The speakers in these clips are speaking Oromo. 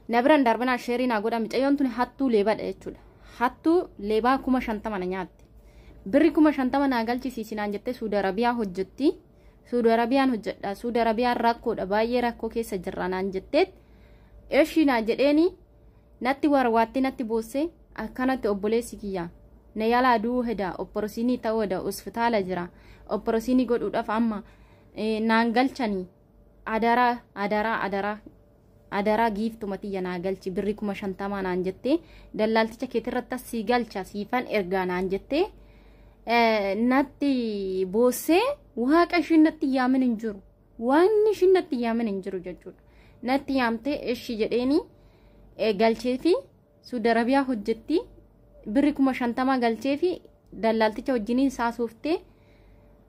Na biraan darbinaa, share naa godha. Mucayyoon tun hattuu leebaadha jechuudha. Hattuu leebaa 50,000 na nyaatte. Birri 50,000 naa galchisiisi naan jettee Suudi Arabiyaa hojjetti. Suudi Arabiyaan hojjedha. Suudi Arabiyaan rakkoodha. Baay'ee rakkoo keessa jirra naan jetteet. Eshii naa jedheeni natti warwaattee natti boossee, akkanatti obboleessi kiyya na yalaa du'uu heda, operation ta'uu heda, hospitaala jira, operation godhuudhaaf amma naan galchanii, adaraa, adaraa, adaraa, adaraa, giiftuma tiyya naa galchi birri 50,000 naan jettee, dallaalticha keetirratti sii galcha, siifan ergaa naan jettee natti boossee. Waaqa ishiin natti yaamin hin jiru, waan ishiin natti yaamin hin jiru jechuudha. Natti yaamtee ishii jedheeni galchee fi Suudi Arabiyaa hojjetti, birri 50,000 galchee fi dallaalticha wajjiniin saasuuftee,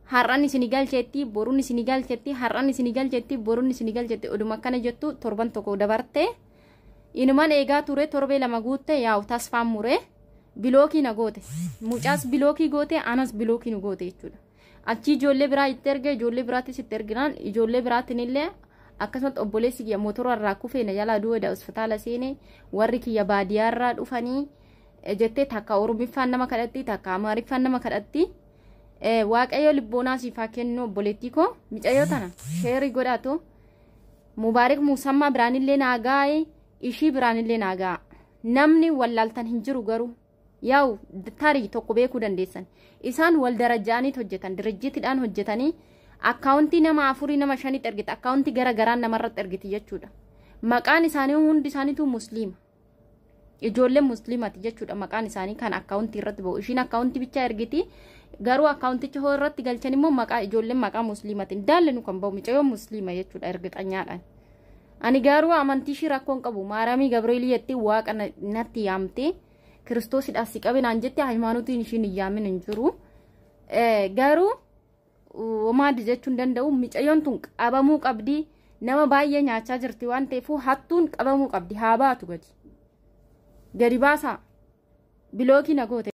har'an isinii galcheetti, boruun isinii galcheetti, har'an isinii galcheetti, boruun isinii galcheetti, oduma akkana jettu torban tokko dabarte. Inuman eegaa ture, torbee 2 guutte. Yaa'u tasfaan muree block na goote. Mucaas block goote, anas block nu goote jechuudha. Achii ijoollee biraa itti erge, ijoollee biraattis itti erginaan ijoollee biraatiin illee akkasumas obboleessi kiyya motora irraa kufee na jalaa du'eedha, hospitaala seene, warri kiyya baadiyyaarraa dhufanii jettee takka Oromiffaan nama kadhatti, takka Amaariffaan nama kadhatti. Waaqayyo libboonaa siif haa kennu, obboleettii koo. Micayyoo tana share godhaatu. Mubaarik Muusammaa biraanillee naa gaa'e, ishii biraanillee naa ga'a. Namni wallaaltan hin jiru, garuu yaa'u tarii tokko beekuu dandeessan. Isaan wal daraja'aniit hojjetan, dirijjitiidhaan hojjetanii account nama afurii, nama shanitti ergite, account gara garaan namarratti ergiti jechuudha. Maqaan isaanii hundi isaaniitu Musliima. Ijoolleen Musliimati jechuudha maqaan isaanii kan account irratti ba'u. Ishiin account bichaa ergiti, garuu accounticha hoo irratti galchan immoo maqaa ijoolleen maqaa Musliimatiin daalli kan ba'u mucayyoo Musliima jechuudha ergixanyaadhaan. Ani garuu amantii ishii rakkoon qabu. Maaramii Gabreelii jettee waaqa natti yaamtee, Kiristoosidhaaf si qabe naan jette, haymanotiin ishiin hin yaamin hin jiru. Garuu homaadi jechuu hin danda'u. Mucayyoon tun qabamuu qabdi. Nama baay'ee nyaachaa jirti waan ta'eef hattuun qabamuu qabdi. Haa baatu gadi. Gadi baasaa. Block na goote.